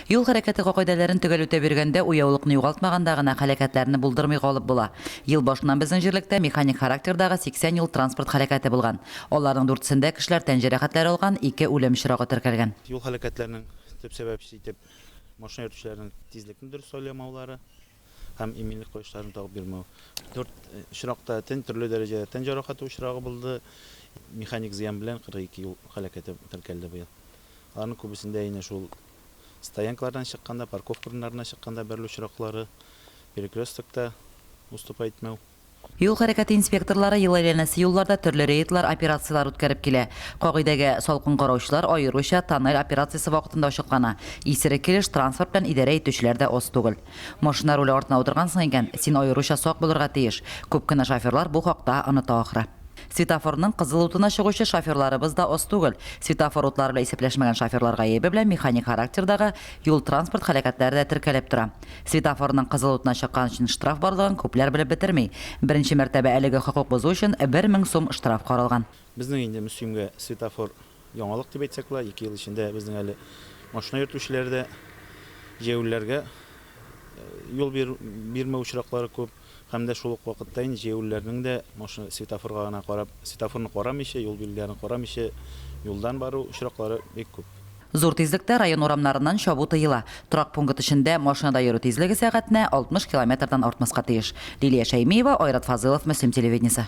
Юл хәрәкәте кагыйдәләрен төгәл үтәп йөргәндә, уяулыкны югалтмаганда гына һәлакәтләрне булдырмый калып була. Ел башыннан безнең җирлектә механик характердагы 80 юл-транспорт һәлакәте булган. Аларның дүртесендә кешеләр тән җәрәхәтләре алган, ике үлем очрагы теркәлгән. Юл һәлакәтләренең төп сәбәпчесе итеп машина йөртүчеләрнең тизлекне дөрес сайламаулары һәм иминлек каешларын тагып йөрмәү. Дүрт очракта тән төрле дәрәҗәдә тән җәрәхәте очрагы булды. Механик зыян белән 42 юл һәлакәте теркәлде быел. Аларның күбесендә инде шул стоянкалардан чыкканда, парковка урыннарына чыкканда бәрелү очраклары, перекрестокта уступа итмәү. Юл хәрәкәте инспекторлары ел әйләнәсе юлларда төрле рейдлар, операцияләр үткәреп килә. Кагыйдәгә салкын караучылар аеруча тоннель операциясе вакытында ачыклана. Исерек килеш транспорт белән идарә итүчеләр дә аз түгел. Машина руле артына утыргансың икән, син аеруча сак булырга тиеш. Күп кенә шоферлар бу хакта оныта ахры. Светофорның кызыл утына чыгучы шоферларыбыз да аз түгел. Светофор утлары белән исәпләшмәгән шоферлар гаебе белән механик характердагы юл-транспорт һәлакәтләре дә теркәлеп тора. Светофорның кызыл утына чыккан өчен штраф барлыгын күпләр белеп бетерми. Беренче мәртәбә әлеге хокук бозу өчен 1000 сум штраф каралган. Безнең инде Мөслимгә светофор яңалык дип әйтсәк була. Ике ел эчендә безнең әле машина йөртүчеләр дә җәяүлеләргә юл бирмәү очраклары күп. Һәм дә шул ук вакытта инде җәяүлеләрнең дә машина светофорга гына карап, светофорны карамыйча, юл билгеләрен карамыйча юлдан бару очраклары бик күп. Зур тизлектә район урамнарыннан чабу тыела. Торак пункт эчендә машинада йөрү тизлеге сәгатенә 60 километрдан артмаска тиеш. Лилия Шәймиева, Айрат Фазылов, Мөслим телевидениесе.